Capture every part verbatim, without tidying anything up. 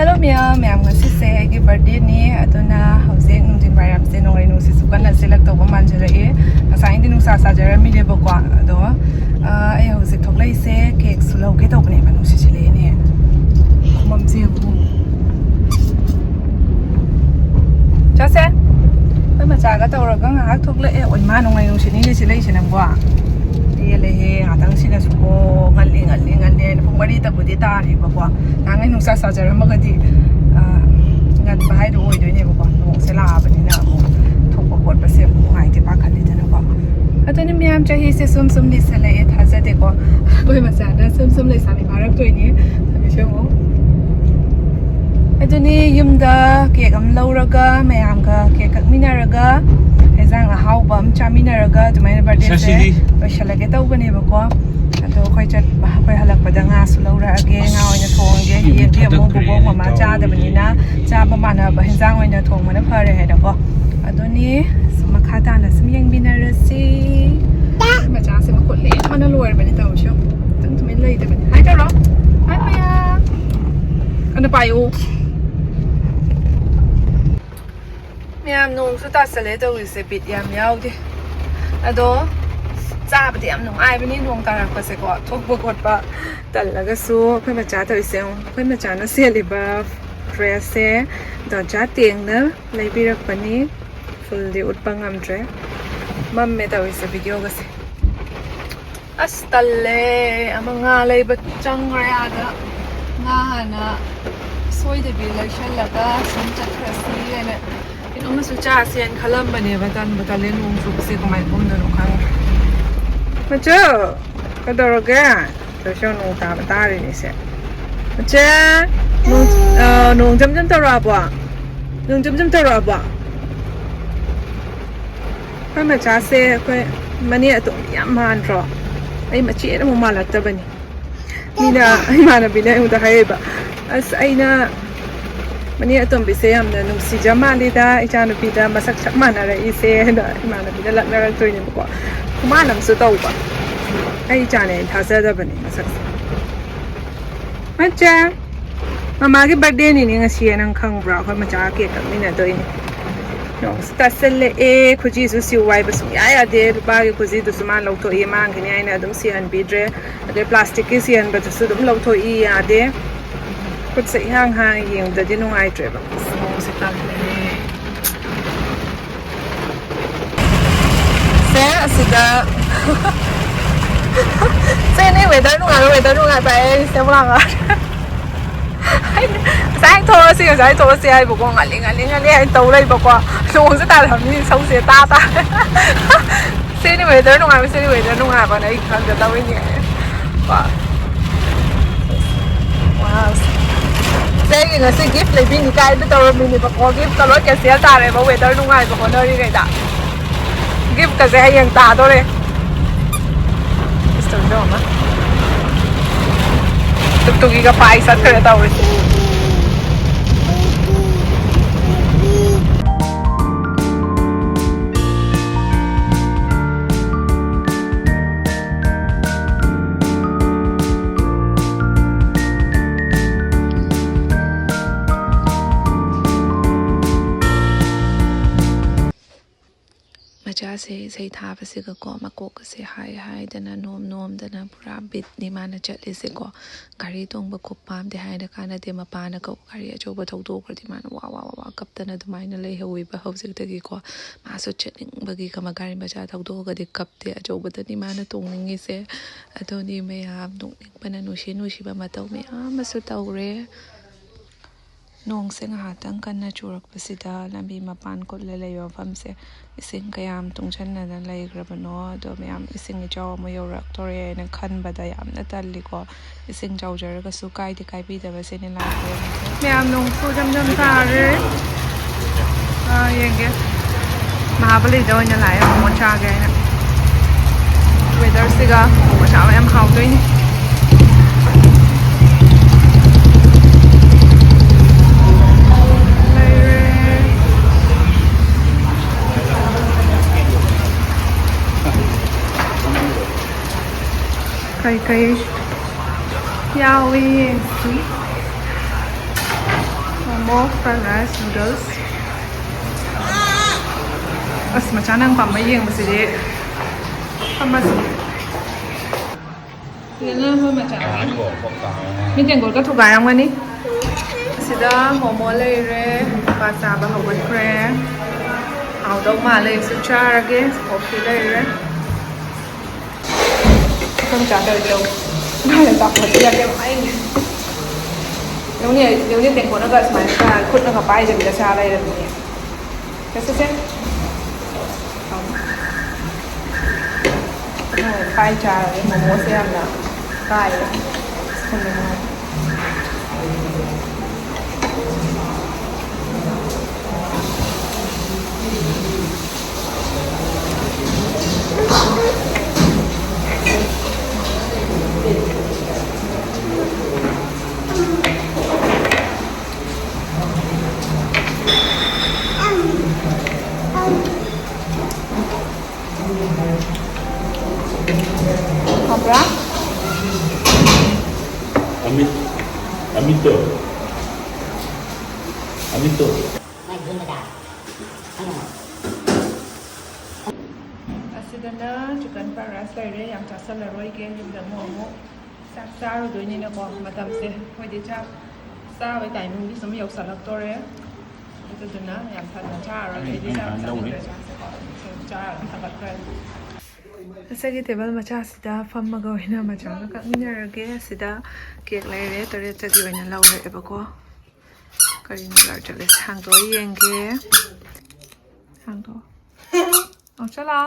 Hello ꯃꯌꯥꯝ, ꯃꯌꯥꯝ, ꯉꯁꯤꯁꯦ ꯑꯩꯒꯤ birthdayꯅꯤ꯫ ꯑꯗꯨꯅ ꯍꯧꯖꯤꯛ ꯅꯨꯡꯊꯤꯟ ꯋꯥꯏꯔꯝꯁꯦ ꯅꯣꯡꯂꯩ ꯅꯨꯡꯁꯤꯠꯁꯨ ꯀꯟꯅ ꯁꯤꯜꯂꯛꯇꯧꯕ ꯃꯥꯟꯁꯤꯜꯂꯛꯑꯦ꯫ ꯉꯁꯥꯏꯗꯤ ꯅꯨꯡꯁꯥ ꯁꯥꯖꯔꯝꯃꯤꯅꯦꯕꯀꯣ, ꯑꯗꯣ ꯑ, ꯑꯩ ꯍꯧꯖꯤꯛ ꯊꯣꯛꯂꯛꯏꯁꯦ cakeꯁꯨ ꯂꯧꯒꯦ ꯇꯧꯕꯅꯦꯕ꯫ ꯅꯨꯡꯁꯤꯠ ꯁꯤꯜꯂꯛꯑꯦꯅꯦ꯫ ꯈꯨꯃꯝꯁꯦ ꯌꯦꯡꯉꯨ꯫ ꯆꯠꯁꯦ꯫ ꯑꯩꯈꯣꯏ ꯃꯆꯥꯒ ꯇꯧꯔꯒ ꯉꯥꯏꯍꯥꯛ ꯊꯣꯛꯂꯛꯑꯦ꯫ ꯑꯣ, ꯏꯃꯥ, ꯅꯣꯡꯂꯩ ꯅꯨꯡꯁꯤꯠꯅꯤꯅꯦ ꯁꯤꯜꯂꯛꯏꯁꯦ ꯅꯪꯕꯣ꯫ ꯄꯦꯜꯂꯦꯍꯦ, ꯉꯥꯛꯇꯪꯁꯤꯗꯁꯨꯀꯣ꯫ ꯉꯜꯂꯤ, ꯉꯜꯂꯤ, ꯉꯜꯂꯤ ꯍꯥꯏꯅ ꯄꯨꯡ ꯃꯔꯤꯗꯕꯨꯗꯤ ꯇꯥꯔꯦꯕꯀꯣ꯫ ꯅꯍꯥꯟꯉꯩ ꯅꯨꯡꯁꯥ ꯁꯥꯖꯔꯝꯃꯒꯗꯤ, ꯑ, ꯉꯟꯕ ꯍꯥꯏꯗꯣ ꯑꯣꯏꯗꯣꯏꯅꯦꯕꯀꯣ꯫ ꯅꯣꯡꯁꯦ ꯂꯥꯛꯑꯕꯅꯤꯅ ꯑꯃꯨꯛ ꯊꯣꯛꯄ ꯈꯣꯠꯄꯁꯦ ꯑꯃꯨꯛ ꯅꯨꯡꯉꯥꯏꯇꯦ, ꯄꯥꯈꯠꯂꯤꯗꯅꯀꯣ꯫ ꯑꯗꯨꯅꯤ ꯃꯌꯥꯝ, ꯆꯍꯤꯁꯦ ꯁꯨꯝ ꯁꯨꯝ ꯂꯤꯁꯜꯂꯛꯑꯦ, ꯊꯥꯖꯗꯦꯀꯣ꯫ ꯑꯩꯈꯣꯏ ꯃꯆꯥꯅ ꯁꯨꯝ ꯁꯨꯝ ꯂꯩꯁꯥꯕꯤ ꯐꯥꯔꯛꯇꯣꯏꯅꯦ꯫ ꯍꯧꯖꯤꯛꯁꯦ ꯑꯃꯨꯛ꯫ ꯑꯗꯨꯅꯤ ꯌꯨꯝꯗ cake ꯑꯃ ꯂꯧꯔꯒ ꯃꯌꯥꯝꯒ cake ꯀꯛꯃꯤꯟꯅꯔꯒ ꯍꯦꯟꯖꯥꯡ ꯑꯍꯥꯎꯕ ꯑꯃ ꯆꯥꯃꯤꯟꯅꯔꯒ ꯑꯗꯨꯃꯥꯏꯅ birthdayꯁꯦ ꯁꯁꯤꯗꯤ꯫ ꯂꯣꯏꯁꯤꯜꯂꯒꯦ ꯇꯧꯕꯅꯦꯕꯀꯣ꯫ ꯑꯗꯣ ꯑꯩꯈꯣꯏ ꯆꯠꯄ, ꯑꯩꯈꯣꯏ ꯍꯜꯂꯛꯄꯗ ꯉꯥꯁꯨ ꯂꯧꯔꯛꯑꯒꯦ꯫ ꯉꯥ ꯑꯣꯏꯅ ꯊꯣꯡꯉꯒꯦ꯫ ꯌꯦꯟꯗꯤ ꯑꯃꯨꯛ ꯕꯨꯕꯣꯛ ꯃꯃꯥ ꯆꯥꯗꯕꯅꯤꯅ ꯆꯥꯕ ꯃꯥꯟꯅꯕ ꯍꯦꯟꯖꯥꯡ ꯑꯣꯏꯅ ꯊꯣꯡꯕꯅ ꯐꯔꯦ ꯍꯥꯏꯅꯀꯣ꯫ ꯑꯗꯨꯅꯤ ꯁꯨꯝ ꯃꯈꯥ ꯇꯥꯅ ꯁꯨꯝ ꯌꯦꯡꯃꯤꯟꯅꯔꯁꯤ꯫ ꯃꯆꯥꯁꯦ ꯃꯈꯨꯠ ꯂꯦꯡꯕꯅ ꯂꯣꯏꯔꯕꯅꯤ ꯇꯧꯔꯤꯁꯦ꯫ ꯑꯗꯨꯝ ꯇꯨꯃꯤꯟ ꯂꯩꯇꯕꯅꯤ꯫ ꯍꯥꯏ ꯇꯧꯔꯣ꯫ ꯍꯥꯏ ꯃꯌꯥ꯫ ꯀꯟꯅ ꯄꯥꯏꯌꯨ꯫ ꯃꯌꯥꯝ, ꯅꯣꯡꯁꯨ ꯇꯥꯁꯜꯂꯦ ꯇꯧꯔꯤꯁꯦ, ꯕꯤꯠ ꯌꯥꯝ ꯌꯥꯎꯗꯦ꯫ ꯑꯗꯣ ꯆꯥꯕꯗꯤ ꯌꯥꯝ ꯅꯨꯡꯉꯥꯏꯕꯅꯤ ꯅꯣꯡ ꯇꯥꯔꯛꯄꯁꯦꯀꯣ, ꯊꯣꯛꯄ ꯈꯣꯠꯄ ꯇꯜꯂꯒꯁꯨ꯫ ꯑꯩꯈꯣꯏ ꯃꯆꯥ ꯇꯧꯔꯤꯁꯦ ꯌꯦꯡꯉꯣ, ꯑꯩꯈꯣꯏ ꯃꯆꯥꯅ ꯁꯦꯠꯂꯤꯕ dressꯁꯦ ꯗꯣꯟꯆꯥ ꯇꯦꯡꯅ ꯂꯩꯕꯤꯔꯛꯄꯅꯤ꯫ Fullꯗꯤ ꯎꯠꯄ ꯉꯝꯗ꯭ꯔꯦ, ꯃꯝꯃꯦ ꯇꯧꯔꯤꯁꯦ videoꯒꯁꯦ꯫ ꯑꯁ ꯇꯜꯂꯦ꯫ ꯑꯃ ꯉꯥ ꯂꯩꯕ ꯆꯪꯈ꯭ꯔꯦ ꯑꯥꯗ꯫ ꯉꯥ ꯍꯥꯟꯅ ꯁꯣꯏꯗꯕꯤ ꯂꯩꯁꯜꯂꯒ ꯁꯨꯝ ꯆꯠꯈ꯭ꯔꯁꯤ ꯍꯥꯏꯅ ꯀꯩꯅꯣꯝꯃꯁꯨ ꯆꯥꯁꯦꯅ ꯈꯜꯂꯝꯕꯅꯦꯕ꯫ ꯇꯟꯕꯨ ꯇꯜꯂꯦ, ꯅꯣꯡ ꯆꯨꯕꯁꯦ ꯀꯃꯥꯏꯅ ꯀꯨꯝꯗꯣꯏꯅꯣ ꯈꯪꯗ꯭ꯔꯦ꯫ ꯃꯆꯨ, ꯀꯩꯗꯧꯔꯒꯦ? ꯇꯧꯁꯦ ꯅꯣꯡ ꯇꯥꯕ ꯇꯥꯔꯤꯅꯦꯁꯦ꯫ ꯃꯆꯦ, ꯅꯣꯡ, ꯑ, ꯅꯣꯡ ꯖꯝ ꯖꯝ ꯇꯧꯔꯛꯑꯕꯣ? ꯅꯣꯡ ꯖꯝ ꯖꯝ ꯇꯧꯔꯛꯑꯕꯣ? ꯑꯩꯈꯣꯏ ꯃꯆꯥꯁꯦ ꯑꯩꯈꯣꯏ ꯃꯅꯦ ꯑꯇꯣꯝꯕꯤ ꯌꯥꯝ ꯃꯥꯟꯗ꯭ꯔꯣ? ꯑꯩ ꯃꯆꯦꯅ ꯑꯃꯨꯛ ꯃꯥꯜꯂꯛꯇꯕꯅꯤ꯫ ꯃꯤꯅ, ꯏꯃꯥꯟꯅꯕꯤꯅ ꯑꯩꯉꯣꯟꯗ ꯍꯥꯏꯔꯛꯏꯕ, "ꯑꯁ, ꯑꯩꯅ ꯃꯅꯦ ꯑꯇꯣꯝꯕꯤꯁꯦ ꯌꯥꯝꯅ ꯅꯨꯡꯁꯤꯖ ꯃꯥꯜꯂꯤꯗ, ꯏꯆꯥꯅꯨꯄꯤꯗ ꯃꯁꯛ ꯆꯞ ꯃꯥꯟꯅꯔꯛꯏꯁꯦ" ꯍꯥꯏꯅ ꯏꯃꯥꯟꯅꯕꯤꯅ ꯂꯛꯅꯔꯛꯇꯣꯏꯅꯦꯕꯀꯣ꯫ ꯈꯨꯃꯥꯟ ꯑꯃꯁꯨ ꯇꯧꯕ꯫ ꯑꯩ ꯏꯆꯥꯅꯦ, ꯑꯩ ꯊꯥꯖꯗꯕꯅꯦ ꯃꯁꯛꯁꯦ꯫ ꯃꯆꯥ, ꯃꯃꯥꯒꯤ ꯕꯥꯔꯗꯦꯅꯤꯅꯦ ꯉꯁꯤ, ꯅꯪ ꯈꯪꯕ꯭ꯔꯣ? ꯑꯩꯈꯣꯏ ꯃꯆꯥ ꯀꯦꯛ ꯀꯛꯃꯤꯟꯅꯗꯣꯏꯅꯦ꯫ ꯅꯣꯡꯁꯨ ꯇꯥꯁꯜꯂꯛꯑꯦ, ꯈꯨꯖꯤꯁꯨ ꯁꯤꯌꯨ ꯍꯥꯏꯕ ꯁꯨꯡꯌꯥ ꯌꯥꯗꯦ꯫ ꯂꯨꯄꯥꯒꯤ ꯈꯨꯖꯤꯗꯨꯁꯨ ꯃꯥ ꯂꯧꯊꯣꯛꯏ, ꯃꯥꯡꯈꯤꯅꯤ ꯍꯥꯏꯅ ꯑꯗꯨꯝ ꯁꯤꯍꯟꯕꯤꯗ꯭ꯔꯦ꯫ ꯑꯗꯩ ꯄ꯭ꯂꯥꯁꯇꯤꯛꯀꯤ ꯁꯤꯍꯟꯕꯗꯨꯁꯨ ꯑꯗꯨꯝ ꯂꯧꯊꯣꯛꯏ, ꯌꯥꯗꯦ꯫ ꯈꯨꯠꯁꯦ ꯏꯍꯥꯡ ꯍꯥꯡꯉ ꯌꯦꯡꯕꯗꯗꯤ ꯅꯨꯡꯉꯥꯏꯇ꯭ꯔꯦꯕ꯫ ꯑꯁ, ꯅꯣꯡꯁꯦ ꯇꯥꯔꯛꯑꯦ꯫ ꯁꯦ, ꯑꯁꯤꯗ ꯁꯦ, ꯅꯣꯏ ꯋꯦꯗꯔ ꯅꯨꯡꯉꯥꯏꯕ, ꯋꯦꯗꯔ ꯅꯨꯡꯉꯥꯏꯕ ꯑꯩ ꯁꯦ ꯋꯥ ꯉꯥꯡ-, ꯑꯩ ꯉꯁꯥꯏ ꯊꯣꯛꯑꯁꯤ, ꯉꯁꯥꯏ ꯊꯣꯛꯑꯁꯤ ꯍꯥꯏꯕꯀꯣ, ꯉꯜꯂꯤ, ꯉꯜꯂꯤ, ꯉꯜꯂꯤ ꯍꯥꯏꯅ ꯇꯧ ꯂꯩꯕꯀꯣ꯫ ꯅꯣꯡꯁꯦ ꯇꯥꯔꯝꯅꯤ, ꯁꯧꯁꯦ ꯇꯥ ꯇꯥꯔꯦ꯫ ꯁꯤꯅꯤ ꯋꯦꯗꯔ ꯅꯨꯡꯉꯥꯏꯕ, ꯁꯤꯅꯤ ꯋꯦꯗꯔ ꯅꯨꯡꯉꯥꯏꯕꯅ ꯑꯩ ꯈꯪꯗ ꯇꯧꯔꯤꯅꯦ꯫ ꯀꯣ꯫ ꯋꯥꯎ꯫ ꯁꯦ, ꯑꯩꯒꯤ ꯉꯁꯤ ꯒꯤꯐ ꯂꯩꯕꯤꯅꯤ ꯀꯥꯏꯅ ꯇꯧꯔꯝꯃꯤꯅꯦꯕꯀꯣ꯫ ꯒꯤꯐꯀ ꯂꯣꯏ ꯀꯦꯟꯁꯦꯜ ꯇꯥꯔꯦꯕ, ꯋꯦꯗꯔ ꯅꯨꯡꯉꯥꯏꯕ ꯍꯣꯠꯅꯔꯤꯉꯩꯗ꯫ ꯒꯤꯐꯀꯁꯦ ꯍꯌꯦꯡ ꯇꯥꯗꯣꯔꯦ꯫ ꯏꯁꯇꯨꯗꯤꯑꯣ ꯑꯃ꯫ ꯇꯨꯛꯇꯨꯒꯤꯒ ꯄꯥꯏ ꯆꯠꯈ꯭ꯔꯦ ꯇꯧꯔꯤꯁꯦ꯫ ꯃꯆꯥꯁꯦ ꯏꯁꯩ ꯊꯥꯕꯁꯤꯒꯀꯣ, ꯃꯀꯣꯛꯀꯁꯦ ꯍꯥꯏ ꯍꯥꯏꯗꯅ, ꯅꯣꯝ ꯅꯣꯝꯗꯅ, ꯄꯨꯔꯥ ꯕꯤꯠꯅꯤ ꯃꯥꯅ ꯆꯠꯂꯤꯁꯦꯀꯣ꯫ ꯒꯥꯔꯤ ꯇꯣꯡꯕ ꯈꯨꯄꯥꯝꯗꯤ ꯍꯥꯏꯅ ꯀꯥꯟꯅꯗꯦ, ꯃꯄꯥꯅ ꯀꯧ-, ꯒꯥꯔꯤ ꯑꯆꯧꯕ ꯊꯧꯗꯣꯛꯈ꯭ꯔꯗꯤ ꯃꯥꯅ ꯋꯥ ꯋꯥ ꯋꯥ ꯋꯥ ꯀꯞꯇꯅ ꯑꯗꯨꯃꯥꯏꯅ ꯂꯩꯍꯧꯋꯦꯕ꯫ ꯍꯧꯖꯤꯛꯇꯒꯤꯀꯣ ꯃꯥꯁꯨ ꯆꯠꯅꯤꯡꯕꯒꯤ ꯀꯃ-, ꯒꯥꯔꯤ ꯃꯆꯥ ꯊꯧꯗꯣꯛꯑꯒꯗꯤ ꯀꯞꯇꯦ, ꯑꯆꯧꯕꯗꯅꯤ ꯃꯥꯅ ꯇꯣꯡꯅꯤꯡꯉꯤꯁꯦ꯫ ꯑꯗꯨꯅꯤ ꯃꯌꯥꯝ, ꯅꯣꯛꯅꯤꯡꯕꯅ, ꯅꯨꯡꯁꯤ ꯅꯨꯡꯁꯤꯕ ꯃꯇꯧ ꯃꯌꯥꯝ ꯑꯃꯁꯨ ꯇꯧꯔꯦ꯫ ꯅꯣꯡꯁꯦ ꯉꯥꯏꯍꯥꯛꯇꯪ ꯀꯟꯅ ꯆꯨꯔꯛꯄꯁꯤꯗ ꯂꯝꯕꯤ ꯃꯄꯥꯟ ꯀꯨꯠꯂ ꯂꯩꯕ ꯃꯐꯝꯁꯦ ꯏꯁꯤꯡ ꯀꯌꯥꯝ ꯇꯨꯡꯁꯟꯅꯅ ꯂꯩꯈ꯭ꯔꯕꯅꯣ꯫ ꯑꯗꯣ ꯃꯌꯥꯝ, ꯏꯁꯤꯡ ꯏꯆꯥꯎ ꯑꯃ ꯌꯧꯔꯛꯇꯣꯔꯦ ꯍꯥꯏꯅ ꯈꯟꯕꯗ ꯌꯥꯝꯅ ꯇꯜꯂꯤꯀꯣ꯫ ꯏꯁꯤꯡ ꯆꯥꯎꯖꯔꯒꯁꯨ ꯀꯥꯏꯗꯤ ꯀꯥꯏꯕꯤꯗꯕꯁꯤꯅꯤ ꯂꯥꯛꯄ꯫ ꯃꯌꯥꯝ, ꯅꯣꯡꯁꯨ ꯖꯝ ꯖꯝ ꯇꯥꯔꯦ꯫ ꯑꯥ, ꯌꯦꯡꯒꯦ꯫ ꯃꯍꯥꯕꯂꯤꯗ ꯑꯣꯏꯅ ꯂꯥꯛꯑꯦ ꯃꯣꯃꯣ ꯆꯥꯒꯦ ꯍꯥꯏꯅ꯫ ꯋꯦꯗꯔꯁꯤꯒ ꯃꯣꯃꯣ ꯆꯥꯕ ꯌꯥꯝ ꯍꯥꯎꯗꯣꯏꯅꯤ꯫ ꯂꯩꯔꯦ꯫ ꯀꯩ ꯀꯩ ꯌꯥꯎꯏ ꯌꯦꯡꯁꯤ꯫ Momo, fried rice, noodles. ꯑꯁ, ꯃꯆꯥ ꯅꯪ ꯄꯥꯝꯕ ꯌꯦꯡꯕꯁꯤꯗꯤ꯫ ꯐꯝꯃꯁꯤ꯫ ꯁꯤꯗꯅ ꯑꯩꯈꯣꯏ ꯃꯆꯥ꯫ ꯃꯤ ꯇꯦꯡꯀꯣꯠꯀ ꯊꯨꯒꯥꯏꯔꯝꯒꯅꯤ꯫ ꯁꯤꯗ ꯃꯣꯃꯣ ꯂꯩꯔꯦ, ꯅꯨꯄꯥ ꯆꯥꯕ ꯍꯧꯒꯠꯈ꯭ꯔꯦ꯫ ꯍꯥꯎꯗꯧ ꯃꯥꯜꯂꯦ, ꯑꯩꯁꯨ ꯆꯥꯔꯒꯦ꯫ ꯀꯣꯐꯤ ꯂꯩꯔꯦ꯫ ꯑꯩꯈꯣꯏ ꯃꯆꯥ ꯇꯧꯔꯤ ꯇꯧ꯫ ꯃꯥꯅ ꯑꯆꯥꯄꯣꯠꯁꯦ ꯌꯥꯝ ꯌꯥꯝ ꯍꯥꯏꯅꯦ꯫ ꯌꯦꯡꯉꯨꯅꯦ, ꯌꯦꯡꯉꯨꯅꯦ, ꯇꯦꯡꯀꯣꯠꯅꯒ ꯁꯨꯃꯥꯏꯅ ꯈꯨꯠꯅꯒ ꯄꯥꯏꯗꯕꯤꯗ ꯆꯥ ꯂꯩꯔꯕꯅꯦ꯫ ꯁꯦ, ꯁꯦ, ꯁꯦ꯫ ꯍꯣꯏ, ꯄꯥꯏ ꯆꯥꯔꯒꯦ꯫ ꯃꯣꯃꯣꯁꯦ ꯌꯥꯝꯅ ꯀꯥꯏꯔꯦ꯫ ꯁꯤꯒꯨꯝꯕ ꯅꯨꯡꯉꯥꯏ꯫ ꯍꯥꯎꯕ꯭ꯔꯥ? ꯑꯃꯤꯠ, ꯑꯃꯤꯠꯇꯣ, ꯑꯃꯤꯠꯇꯣ꯫ ꯑꯁꯤꯗꯅ chicken fried rice ꯂꯩꯔꯦ, ꯌꯥꯝ ꯆꯥꯁꯜꯂꯔꯣꯏꯒꯦ, ꯌꯨꯝꯗ ꯑꯃꯨꯛ ꯑꯃꯨꯛ ꯆꯥꯛ ꯆꯥꯔꯨꯗꯣꯏꯅꯤꯅꯀꯣ꯫ ꯃꯇꯝꯁꯦ ꯑꯩꯈꯣꯏꯗꯤ ꯆꯥꯛ ꯆꯥꯕꯩ timingꯗꯤ ꯁꯨꯝ ꯌꯧꯁꯜꯂꯛꯇꯣꯔꯦ꯫ ꯑꯗꯨꯗꯨꯅ ꯌꯥꯝ ꯊꯟꯅ ꯆꯥꯔꯔꯣꯏ꯫ ꯑꯩꯗꯤ ꯆꯥꯛ ꯆꯥꯅꯤꯡꯗ꯭ꯔꯦ꯫ ꯆꯥꯛꯁꯦꯀꯣ ꯁꯨꯝ ꯆꯥꯔꯒ ꯊꯥꯒꯠꯈ꯭ꯔꯅꯤ꯫ ꯉꯁꯥꯏꯒꯤ table ꯃꯆꯥꯁꯤꯗ ꯐꯝꯃꯒ ꯑꯣꯏꯅ ꯃꯆꯥꯒ ꯀꯛꯃꯤꯟꯅꯔꯒꯦ꯫ ꯑꯁꯤꯗ cake ꯂꯩꯔꯦ, ꯇꯔꯦꯠꯇꯒꯤ ꯑꯣꯏꯅ ꯂꯧꯔꯛꯑꯦꯕꯀꯣ꯫ ꯀꯔꯤꯅꯣ ꯂꯧꯔ ꯆꯠꯂꯤꯁꯦ? ꯍꯥꯡꯗꯣꯛꯑ ꯌꯦꯡꯒꯦ꯫ ꯍꯥꯡꯗꯣꯛꯑꯣ꯫ ꯑꯣ, ꯆꯠꯂꯣ꯫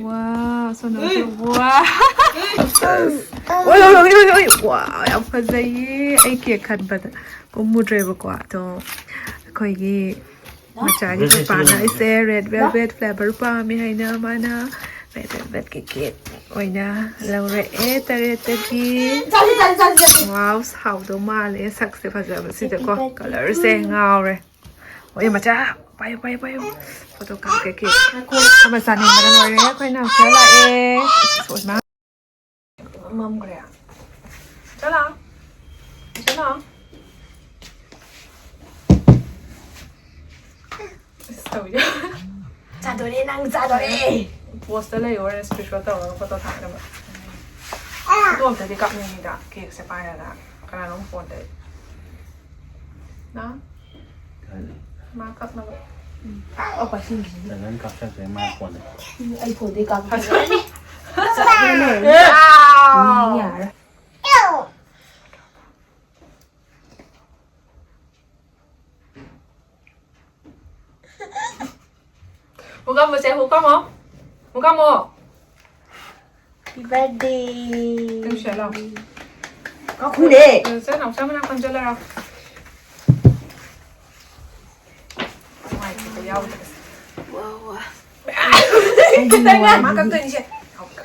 ꯋꯥ, ꯁꯣꯅꯣꯁꯦ, ꯋꯥ꯫ ꯑꯣꯏ, ꯑꯣꯏ, ꯑꯣꯏ, ꯑꯣꯏ, ꯑꯣꯏ꯫ ꯋꯥ, ꯌꯥꯝ ꯐꯖꯩꯌꯦ꯫ ꯑꯩ cake ꯈꯟꯕꯗ ꯀꯨꯝꯃꯨꯗ꯭ꯔꯦꯕꯀꯣ꯫ ꯑꯗꯣ ꯑꯩꯈꯣꯏꯒꯤ ꯃꯆꯥꯒꯤ ꯄꯄꯥꯅ ꯑꯩꯁꯦ red velvet flavor ꯄꯥꯝꯃꯦ ꯍꯥꯏꯅ ꯃꯥꯅ red velvetꯀꯤ cake ꯑꯣꯏꯅ ꯂꯧꯔꯛꯑꯦ ꯇꯔꯦꯠꯇꯒꯤ꯫ ꯆꯥꯁꯤ, ꯆꯥꯁꯤ, ꯆꯥꯁꯤ, ꯆꯥꯁꯤ꯫ Wow, ꯍꯥꯎꯗꯧ ꯃꯥꯜꯂꯦ꯫ ꯁꯛꯁꯦ ꯐꯖꯕꯁꯤꯗꯀꯣ, colourꯁꯦ ꯉꯥꯎꯔꯦ꯫ ꯍꯣꯏ ꯃꯆꯥ, ꯄꯥꯏꯌꯨ, ꯄꯥꯏꯌꯨ, ꯄꯥꯏꯌꯨ꯫ Photo ꯀꯥꯞꯀꯦ꯫ ꯑꯃ ꯆꯥꯅꯤꯡꯕꯅ ꯂꯣꯏꯔꯦ꯫ ꯑꯩꯈꯣꯏ ꯅꯥꯎꯆꯥ ꯂꯥꯛꯑꯦ꯫ ꯃꯝꯈ꯭ꯔꯦ꯫ ꯆꯠꯂꯣ꯫ ꯆꯥꯗꯣꯔꯦ, ꯅꯪ ꯆꯥꯗꯣꯔꯦ꯫ ꯄꯣꯁꯇ ꯂꯩ ꯑꯣꯏꯔꯦ, ꯁ꯭ꯀ꯭ꯔꯤꯟꯁꯣꯠ ꯇꯧꯔꯒ ꯐꯣꯇꯣ ꯊꯥꯅꯕ꯫ ꯐꯣꯇꯣ ꯑꯝꯇꯗꯤ ꯀꯥꯞꯅꯤꯡꯉꯤꯗ, ꯀꯦꯛꯁꯦ ꯄꯥꯏꯔꯒ꯫ ꯀꯅꯥꯅꯣꯝ ꯐꯣꯟꯗ꯫ ꯅ? ꯀꯥꯏꯗ? ꯃꯥ ꯀꯥꯞꯅꯕ꯫ ꯑꯣ, ꯄꯥꯏꯁꯤꯟꯈꯤꯁꯤꯅꯤ꯫ ꯅꯪ ꯀꯥꯞꯆꯔꯛꯇꯦ, ꯃꯥ ꯐꯣꯟꯗ꯫ ꯑꯩ ꯐꯣꯟꯗꯩ ꯀꯥꯞꯄꯛꯀꯦ꯫ ꯆꯠꯂꯦ ꯂꯣꯏꯔꯦ꯫ ꯌꯥꯔꯦ꯫ ꯍꯨꯀꯝꯕꯁꯦ, ꯍꯨꯀꯝꯃꯣ꯫ ꯍꯨꯀꯝꯃꯣ꯫ Happy birthday. ꯅꯪ ꯁꯤꯗ ꯂꯥꯎ꯫ ꯀꯥꯎꯈꯨꯝꯗꯦ꯫ ꯁꯦ, ꯅꯥꯎꯆꯥ ꯃꯅꯥꯛ ꯐꯝꯖꯜꯂꯔꯥꯎ꯫ ꯅꯨꯡꯉꯥꯏꯇꯦ, ꯌꯥꯎꯗꯕꯁꯦ꯫ ꯋꯥ, ꯋꯥ꯫ ꯈꯤꯇꯪ ꯉꯥꯏ꯫ ꯃꯥ ꯀꯛꯇꯣꯏꯅꯤ ꯁꯦ꯫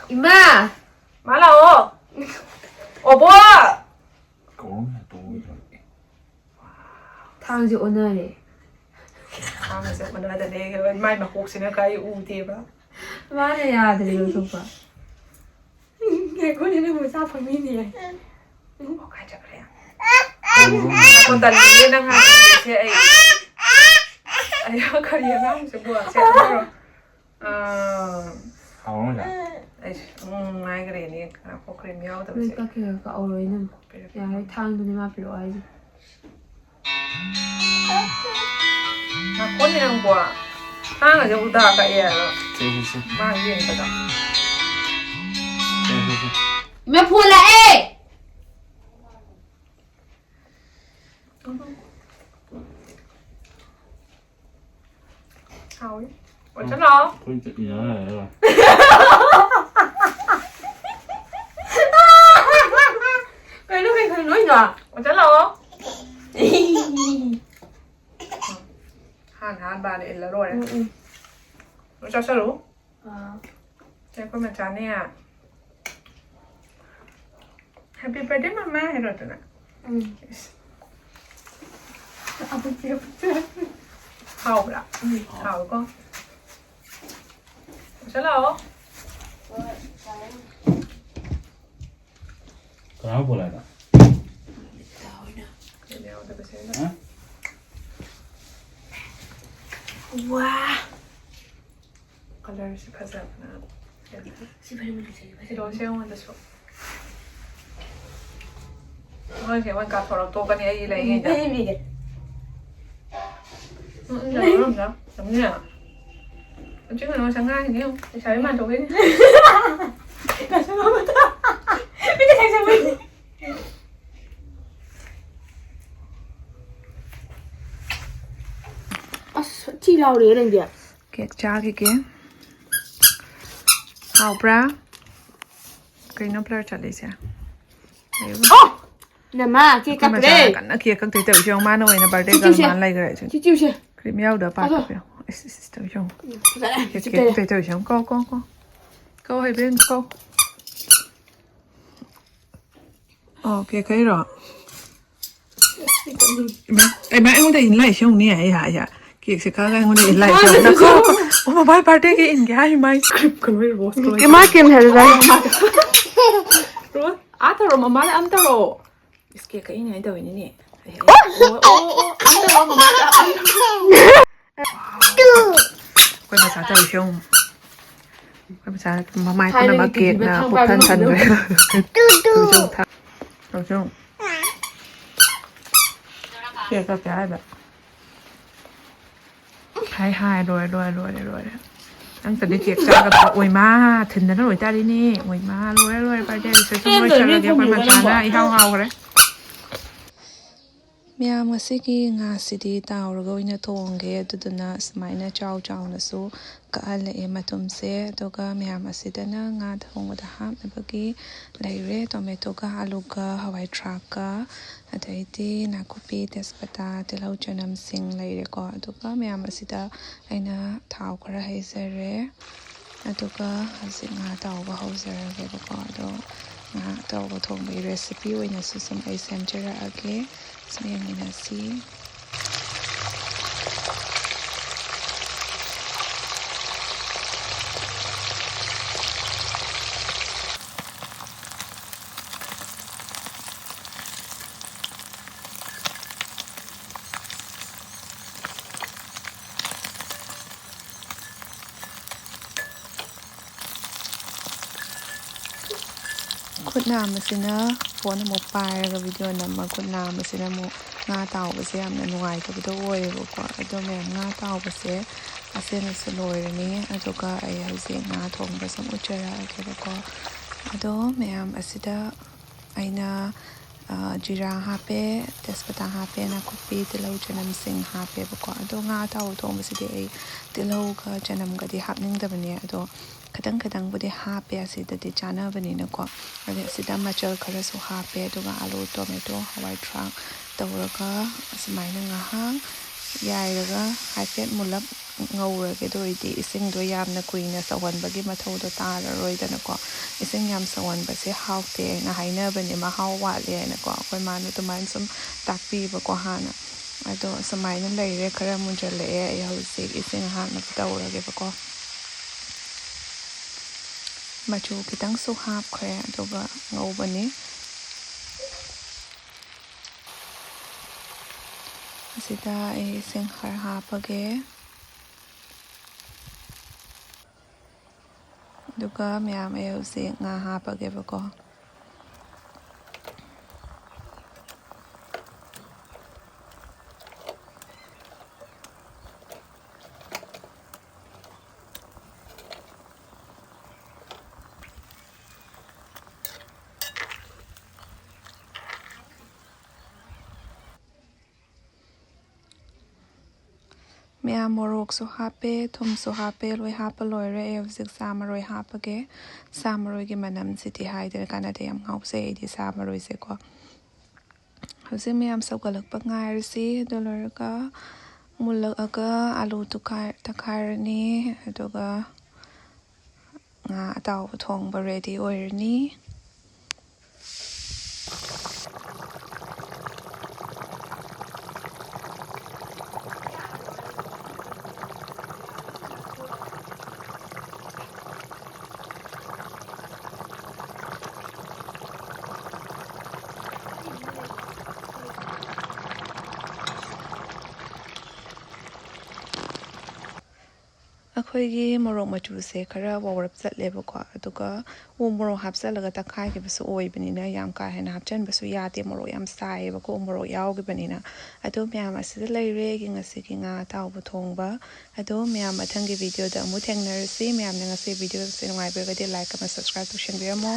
ꯏꯃꯥ! ꯃꯥ ꯂꯥꯛꯑꯣ꯫ ꯑꯣꯕꯣ! ꯀꯧꯔꯝ ꯍꯦꯛꯇ ꯑꯣꯏꯗ꯭ꯔꯣ? ꯊꯥꯡꯁꯦ ꯑꯣꯟꯅꯔꯦ꯫ ꯊꯥꯡꯁꯦ ꯑꯣꯟꯅꯗꯅꯦ, ꯃꯥꯏ ꯃꯀꯣꯛꯁꯤꯅ ꯀꯥꯏ ꯎꯗꯦꯕ꯫ ꯃꯥꯅ ꯌꯥꯗ꯭ꯔꯦ ꯂꯧꯊꯣꯛꯄ꯫ ꯉꯥꯏꯈꯣꯅꯦ, ꯅꯪ ꯃꯆꯥ ꯐꯪꯉꯤꯅꯦ꯫ ꯑꯣ, ꯀꯥꯏ ꯆꯠꯈ꯭ꯔꯦ? ꯉꯥꯏꯈꯣ, ꯇꯜꯂꯤꯅꯦ ꯅꯪ ꯍꯥꯏꯕꯁꯦ ꯑꯩ꯫ ꯑꯩ ꯀꯔꯤ ꯑꯉꯥꯡꯁꯦ ꯕꯣꯜꯁꯦ ꯑꯃꯔꯣ? ꯑꯥ꯫ ꯍꯥꯎꯔꯝꯃꯣꯏꯗ꯫ ꯑꯩꯁ, ꯎꯝ, ꯉꯥꯏꯈ꯭ꯔꯦꯅꯦ꯫ ꯉꯥꯏꯈꯣ, ꯀ꯭ꯔꯤꯝ ꯌꯥꯎꯗꯕꯁꯦ꯫ ꯅꯣꯏ ꯀꯛꯈꯤꯔꯣꯏ, ꯀꯛꯍꯧꯔꯣꯏ ꯅꯪ꯫ ꯄꯤꯔꯛꯀꯦ꯫ ꯌꯥꯔꯦ, ꯊꯥꯡꯗꯨꯅꯦ ꯃꯥ ꯄꯤꯔꯛꯑꯣ ꯍꯥꯏꯁꯦ꯫ ꯉꯥꯏꯈꯣꯅꯦ ꯅꯪꯕꯣ꯫ ꯊꯥꯡꯒꯁꯦ ꯎꯗꯥ ꯀꯛꯑꯦ ꯍꯥꯏꯕ꯫ ꯁꯦ, ꯁꯦ, ꯁꯦ꯫ ꯃꯥ ꯌꯦꯡꯕꯗ꯫ ꯁꯦ, ꯁꯦ, ꯁꯦ꯫ ꯏꯃꯥ, ꯐꯣꯟ ꯂꯥꯛꯑꯦ! ꯍꯥꯎꯏ꯫ ꯑꯣꯏꯁꯜꯂꯣ꯫ ꯑꯩꯈꯣꯏ ꯆꯠꯃꯤꯟꯅꯔ ꯂꯩꯔꯒ꯫ ꯀꯩꯅꯣ, ꯀꯩ, ꯀꯩ ꯅꯣꯏꯅꯣ? ꯑꯣꯏꯁꯜꯂꯣ꯫ ꯍꯥꯟ ꯍꯥꯟ ꯕꯥꯅ ꯏꯜꯂ ꯂꯣꯏꯔꯦ꯫ ꯎꯝ, ꯎꯝ꯫ ꯂꯣꯏ ꯆꯥꯁꯜꯂꯨ꯫ ꯑꯥ꯫ ꯁꯦ, ꯑꯩꯈꯣꯏ ꯃꯆꯥꯅꯦ꯫ Happy birthday, ꯃꯃꯥ ꯍꯥꯏꯔꯣꯗꯅ꯫ ꯎꯝ꯫ ꯏꯁ꯫ ꯍꯥꯎꯕ꯭ꯔꯥ? ꯎꯝ, ꯍꯥꯎꯋꯤꯀꯣ꯫ ꯄꯨꯁꯜꯂꯛꯑꯣ꯫ ꯀꯅꯥ ꯐꯣꯟ ꯂꯥꯛꯏꯅꯣ? ꯀꯩꯅꯣ ꯌꯥꯎꯗꯕꯁꯦ ꯑꯩꯅ꯫ ꯍꯥ? ꯋꯥ꯫ ꯀꯂꯔꯁꯤ ꯐꯖꯕꯅ꯫ ꯁꯤ ꯐꯅꯦꯛ ꯃꯆꯨꯁꯦ ꯐꯖꯕ꯫ ꯐꯤꯔꯣꯜꯁꯦ ꯑꯩꯉꯣꯟꯗꯁꯨ꯫ ꯑꯉꯥꯡꯁꯦ ꯑꯩꯉꯣꯟꯗ ꯀꯥꯊꯣꯔꯛꯇꯣꯛꯀꯅꯤ ꯑꯩ ꯂꯩꯉꯩꯗ꯫ ꯂꯩꯕꯤꯒꯦ꯫ ꯎꯝ, ꯎꯝ, ꯂꯩꯔꯝꯗ꯫ ꯆꯪꯅꯤꯅ꯫ ꯎꯆꯤ ꯀꯩꯅꯣ ꯉꯁꯥꯏ ꯉꯥꯡꯉꯤꯅꯦ ꯌꯦꯡꯉꯨ꯫ ꯂꯩꯁꯥꯕꯤ ꯃꯥꯟꯊꯣꯛꯈꯤꯅꯤ꯫ ꯃꯤꯠꯇ ꯁꯪꯁꯪ ꯃꯨꯟ꯫ ꯑꯁ, ꯊꯤ ꯂꯥꯎꯔꯦ ꯅꯪꯗꯤ꯫ ꯀꯦꯛ ꯆꯥꯈꯤꯒꯦ꯫ ꯍꯥꯎꯕ꯭ꯔꯥ? ꯀꯩꯅꯣ blur ꯆꯠꯂꯤꯁꯦ? ꯑꯣ! ꯅꯃꯥ, ꯀꯦꯛ ꯑꯩꯈꯣꯏ ꯃꯆꯥꯅ ꯀꯛꯈ꯭ꯔꯦ꯫ ꯀꯟꯅ ꯀꯦꯛ ꯀꯛꯇꯣꯏ ꯇꯧꯔꯤꯁꯦ ꯌꯦꯡꯉꯨ꯫ ꯃꯥꯅ ꯑꯣꯏꯅ birthday ꯁꯤ girl ꯆꯤꯎꯁꯦ꯫ ꯃꯥꯟ ꯂꯩꯈ꯭ꯔꯦ꯫ ꯁꯤ ꯆꯤꯎꯁꯦ꯫ Cream ꯌꯥꯎꯗ ꯄꯥꯛ ꯑꯗꯣ꯫ ꯀꯛꯄꯤꯌꯣ꯫ ꯏꯁ, ꯏꯁ, ꯏꯁ, ꯇꯧꯔꯤꯁꯦ ꯌꯦꯡꯉꯨ꯫ ꯎꯝ, ꯐꯖꯔꯦ꯫ ꯀꯦꯛ, ꯁꯤ ꯀꯦꯛ ꯇꯩꯔꯦ꯫ ꯀꯛꯇꯣꯏ ꯇꯧꯔꯤꯁꯦ ꯌꯦꯡꯉꯨ꯫ ꯀꯛꯑꯣ, ꯀꯛꯑꯣ, ꯀꯛꯑꯣ꯫ ꯀꯛꯑꯣ, ꯍꯩꯕꯦꯟ, ꯀꯛꯑꯣ꯫ ꯑꯣ, ꯀꯦꯛ ꯀꯛꯏꯔꯣ? ꯏꯃꯥ, ꯏꯃꯥ, ꯑꯩꯉꯣꯟꯗ ꯏꯟ ꯂꯥꯛꯏꯁꯦ ꯌꯦꯡꯉꯨꯅꯦ꯫ ꯑꯩ, ꯑꯩ, ꯑꯩ, ꯀꯦꯛꯁꯦ ꯀꯛꯑꯒ ꯑꯩꯉꯣꯟꯗ ꯏꯟ ꯂꯥꯛꯏꯁꯦ ꯌꯦꯡꯉꯨ꯫ ꯅꯈꯣ, ꯑꯣ, ꯃꯃꯥꯏ birthdayꯒꯤ ꯏꯟꯒꯦ ꯍꯥꯏ ꯃꯥꯏ꯫ Script ꯀ ꯂꯣꯏ rose colour ꯏꯃꯥ ꯀꯦꯝ ꯍꯥꯏꯔ ꯂꯥꯛꯏ꯫ Rose, ꯑꯥ ꯇꯧꯔꯣ, ꯃꯃꯥꯗ ꯑꯝ ꯇꯧꯔꯣ꯫ ꯏꯁ, ꯀꯦꯛ ꯀꯛꯏꯅꯦ ꯍꯥꯏꯅ ꯇꯧꯔꯤꯅꯤꯅꯦ꯫ ꯑꯣ, ꯑꯣ, ꯑꯣ, ꯑꯣ, ꯑꯝ ꯇꯧꯔꯣ, ꯃꯃꯥꯗ ꯑꯝ ꯇꯧꯔꯣ꯫ ꯑꯩꯈꯣꯏ ꯃꯆꯥ ꯇꯧꯔꯤꯁꯦ ꯌꯦꯡꯉꯨ꯫ ꯑꯩꯈꯣꯏ ꯃꯆꯥ ꯃꯃꯥꯏ ꯄꯨꯝꯅꯃꯛ ꯊꯥꯏꯅꯒꯤ ꯀꯦꯛꯅ ꯇꯤꯚꯤꯗ ꯄꯨꯛꯊꯟ ꯊꯥꯡꯕ ꯊꯟꯈ꯭ꯔꯦ꯫ ꯇꯧꯁꯦ ꯌꯦꯡꯉꯨ꯫ ꯇꯧꯁꯦ ꯌꯦꯡꯉꯨ꯫ ꯀꯦꯛ ꯀꯛꯀꯦ ꯍꯥꯏꯕ꯫ ꯍꯥꯏ, ꯍꯥꯏ, ꯂꯣꯏꯔꯦ, ꯂꯣꯏꯔꯦ, ꯂꯣꯏꯔꯦ, ꯂꯣꯏꯔꯦ꯫ ꯅꯪꯇꯗꯤ ꯀꯦꯛ ꯆꯥꯒꯗ꯭ꯔꯥ? ꯑꯣꯏꯃꯥ, ꯊꯤꯟꯗꯅ ꯂꯣꯏꯇꯥꯔꯤꯅꯦ꯫ ꯑꯣꯏꯃꯥ, ꯂꯣꯏꯔꯦ, ꯂꯣꯏꯔꯦ, birthday reception ꯂꯣꯏꯁꯜꯂꯒꯦ꯫ ꯑꯩꯈꯣꯏ ꯃꯆꯥꯅ ꯏꯍꯥꯎ ꯍꯥꯎꯈ꯭ꯔꯦ꯫ ꯃꯌꯥꯝ, ꯉꯁꯤꯒꯤ ꯉꯥꯁꯤꯗꯤ ꯇꯥꯎꯔꯒ ꯑꯣꯏꯅ ꯊꯣꯡꯒꯦ꯫ ꯑꯗꯨꯗꯨꯅ ꯁꯨꯃꯥꯏꯅ ꯆꯥꯎ ꯆꯥꯎꯅꯁꯨ ꯀꯛꯍꯜꯂꯛꯑꯦ ꯃꯇꯨꯝꯁꯦ꯫ ꯑꯗꯨꯒ ꯃꯌꯥꯝ ꯑꯁꯤꯗꯅ ꯉꯥ ꯊꯣꯡꯕꯗ ꯍꯥꯞꯅꯕꯒꯤ ꯂꯩꯔꯦ꯫ Tomatoꯒ, ꯑꯂꯨꯒ, ꯍꯋꯥꯏ ꯊ꯭ꯔꯥꯛꯀ, ꯑꯗꯩꯗꯤ ꯅꯥꯀꯨꯞꯄꯤ, ꯇꯦꯖꯄꯇꯥ, ꯇꯤꯜꯍꯧ, ꯆꯅꯝꯁꯤꯡ ꯂꯩꯔꯦꯀꯣ꯫ ꯑꯗꯨꯒ ꯃꯌꯥꯝ ꯑꯁꯤꯗ ꯑꯩꯅ ꯊꯥꯎ ꯈꯔ ꯍꯩꯖꯔꯦ꯫ ꯑꯗꯨꯒ ꯍꯧꯖꯤꯛ ꯉꯥ ꯇꯥꯎꯕ ꯍꯧꯖꯔꯒꯦꯕꯀꯣ꯫ ꯑꯗꯣ ꯉꯥ ꯇꯥꯎꯕ ꯊꯣꯡꯕꯒꯤ recipe ꯑꯣꯏꯅꯁꯨ ꯁꯨꯝ ꯑꯩ ꯁꯦꯝꯖꯔꯛꯑꯒꯦ꯫ ꯁꯨꯝ ꯌꯦꯡꯃꯤꯟꯅꯁꯤ꯫ ꯈꯨꯠ ꯅꯥꯝꯃꯁꯤꯅ ꯐꯣꯟ ꯑꯃꯨꯛ ꯄꯥꯏꯔꯒ ꯚꯤꯗꯤꯑꯣ ꯅꯝꯃ ꯈꯨꯠ ꯅꯥꯝꯃꯁꯤꯅ ꯑꯃꯨꯛ ꯉꯥ ꯇꯥꯎꯕꯁꯦ ꯌꯥꯝꯅ ꯅꯨꯡꯉꯥꯏꯇꯕꯗꯣ ꯑꯣꯏꯌꯦꯕꯀꯣ꯫ ꯑꯗꯣ ꯃꯌꯥꯝ, ꯉꯥ ꯇꯥꯎꯕꯁꯦ ꯑꯁꯤꯅꯁꯨ ꯂꯣꯏꯔꯅꯤ꯫ ꯑꯗꯨꯒ ꯑꯩ ꯍꯧꯖꯤꯛ ꯉꯥ ꯊꯣꯡꯕ ꯁꯨꯝ ꯎꯠꯆꯔꯛꯑꯒꯦꯕꯀꯣ꯫ ꯑꯗꯣ ꯃꯌꯥꯝ, ꯑꯁꯤꯗ ꯑꯩꯅ, ꯑ, ꯖꯤꯔꯥ ꯍꯥꯞꯄꯦ, ꯇꯦꯖꯄꯇꯥ ꯍꯥꯞꯄꯦ, ꯅꯥꯀꯨꯞꯄꯤ, ꯇꯤꯜꯍꯧ, ꯆꯅꯝꯁꯤꯡ ꯍꯥꯞꯄꯦꯕꯀꯣ꯫ ꯑꯗꯣ ꯉꯥ ꯑꯇꯥꯎꯕ ꯊꯣꯡꯕꯁꯤꯗꯤ ꯑꯩ ꯇꯤꯜꯍꯧꯒ ꯆꯅꯝꯒꯗꯤ ꯍꯥꯞꯅꯤꯡꯗꯕꯅꯦ꯫ ꯑꯗꯣ ꯈꯤꯇꯪ ꯈꯤꯇꯪꯕꯨꯗꯤ ꯍꯥꯞꯄꯦ ꯑꯁꯤꯗꯗꯤ ꯆꯥꯅꯕꯅꯤꯅꯀꯣ꯫ ꯑꯗꯩ ꯑꯁꯤꯗ ꯃꯆꯜ ꯈꯔꯁꯨ ꯍꯥꯞꯄꯦ꯫ ꯑꯗꯨꯒ ꯑꯥꯂꯨ, ꯇꯣꯃꯦꯇꯣ, ꯍꯋꯥꯏ ꯊ꯭ꯔꯥꯛ ꯇꯧꯔꯒ ꯑꯁꯨꯃꯥꯏꯅ ꯉꯥꯏꯍꯥꯛ ꯌꯥꯏꯔꯒ ꯍꯥꯏꯐꯦꯠ ꯃꯨꯜꯂꯞ ꯉꯧꯔꯒꯦ꯫ ꯑꯗꯨ ꯑꯣꯏꯔꯗꯤ ꯏꯁꯤꯡꯗꯣ ꯌꯥꯝꯅ ꯀꯨꯏꯅ ꯁꯧꯍꯟꯕꯒꯤ ꯃꯊꯧꯗꯣ ꯇꯥꯔꯔꯣꯏꯗꯅꯀꯣ꯫ ꯏꯁꯤꯡ ꯌꯥꯝ ꯁꯧꯍꯟꯕꯁꯦ ꯍꯥꯎꯇꯦ ꯍꯥꯏꯅ ꯍꯥꯏꯅꯕꯅꯦ, ꯃꯍꯥꯎ ꯋꯥꯠꯂꯦ ꯍꯥꯏꯅꯀꯣ꯫ ꯑꯩꯈꯣꯏ ꯃꯥꯅ ꯑꯗꯨꯃꯥꯏꯅ ꯁꯨꯝ ꯇꯥꯛꯄꯤꯕꯀꯣ ꯍꯥꯟꯅ꯫ ꯑꯗꯣ ꯁꯨꯃꯥꯏꯅ ꯂꯩꯔꯦ, ꯈꯔ ꯃꯨꯟꯖꯜꯂꯛꯑꯦ꯫ ꯑꯩ ꯍꯧꯖꯤꯛ ꯏꯁꯤꯡ ꯑꯍꯥꯞꯅꯕ ꯇꯧꯔꯒꯦꯕꯀꯣ꯫ ꯃꯆꯨ ꯈꯤꯇꯪꯁꯨ ꯍꯥꯞꯈ꯭ꯔꯦ, ꯑꯗꯨꯒ ꯉꯧꯕꯅꯤ꯫ ꯑꯁꯤꯗ ꯑꯩ ꯏꯁꯤꯡ ꯈꯔ ꯍꯥꯞꯄꯒꯦ꯫ ꯑꯗꯨꯒ ꯃꯌꯥꯝ, ꯑꯩ ꯍꯧꯖꯤꯛ ꯉꯥ ꯍꯥꯞꯄꯒꯦꯕꯀꯣ꯫ ꯃꯌꯥꯝ, ꯃꯣꯔꯣꯛꯁꯨ ꯍꯥꯞꯄꯦ, ꯊꯨꯝꯁꯨ ꯍꯥꯞꯄꯦ, ꯂꯣꯏ ꯍꯥꯞꯄ ꯂꯣꯏꯔꯦ꯫ ꯑꯩ ꯍꯧꯖꯤꯛ ꯁꯥ ꯃꯔꯣꯏ ꯍꯥꯞꯄꯒꯦ꯫ ꯁꯥ ꯃꯔꯣꯏꯒꯤ ꯃꯅꯝꯁꯤꯗꯤ ꯍꯥꯏꯗꯅ ꯀꯥꯟꯅꯗꯦ, ꯌꯥꯝ ꯉꯥꯎꯖꯩ ꯑꯩꯗꯤ ꯁꯥ ꯃꯔꯣꯏꯁꯦꯀꯣ꯫ ꯍꯧꯖꯤꯛ ꯃꯌꯥꯝ ꯁꯧꯒꯠꯂꯛꯄ ꯉꯥꯏꯔꯁꯤ꯫ ꯑꯗꯨ ꯂꯣꯏꯔꯒ ꯃꯨꯜꯂꯛꯑꯒ ꯑꯥꯂꯨ ꯇꯨꯈꯥꯏ-, ꯇꯛꯈꯥꯏꯔꯅꯤ꯫ ꯑꯗꯨꯒ ꯉꯥ ꯑꯇꯥꯎꯕ ꯊꯣꯡꯕ ready ꯑꯣꯏꯔꯅꯤ꯫ ꯑꯩꯈꯣꯏꯒꯤ ꯃꯣꯔꯣꯛ ꯃꯆꯨꯁꯦ ꯈꯔ ꯋꯥꯎꯔꯞ ꯆꯠꯂꯦꯕꯀꯣ, ꯑꯗꯨꯒ ꯎ ꯃꯣꯔꯣꯛ ꯍꯥꯞꯆꯜꯂꯒ ꯇꯛꯈꯥꯏꯈꯤꯕꯁꯨ ꯑꯣꯏꯕꯅꯤꯅ ꯌꯥꯝ ꯀꯥ ꯍꯦꯟꯅ ꯍꯥꯞꯆꯟꯕꯁꯨ ꯌꯥꯗꯦ, ꯃꯣꯔꯣꯛ ꯌꯥꯝ ꯁꯥꯏꯌꯦꯕꯀꯣ ꯎ ꯃꯣꯔꯣꯛ ꯌꯥꯎꯈꯤꯕꯅꯤꯅ꯫ ꯑꯗꯣ ꯃꯌꯥꯝ, ꯑꯁꯤꯗ ꯂꯩꯔꯦ ꯑꯩꯒꯤ ꯉꯁꯤꯒꯤ ꯉꯥ ꯑꯇꯥꯎꯕ ꯊꯣꯡꯕ꯫ ꯑꯗꯣ ꯃꯌꯥꯝ, ꯃꯊꯪꯒꯤ ꯚꯤꯗꯤꯑꯣꯗ ꯑꯃꯨꯛ ꯊꯦꯡꯅꯔꯁꯤ꯫ ꯃꯌꯥꯝꯅ ꯉꯁꯤ ꯚꯤꯗꯤꯑꯣꯁꯦ ꯅꯨꯡꯉꯥꯏꯕꯤꯔꯒꯗꯤ like ꯑꯃ subscribe ꯇꯧꯁꯟꯕꯤꯔꯝꯃꯣ꯫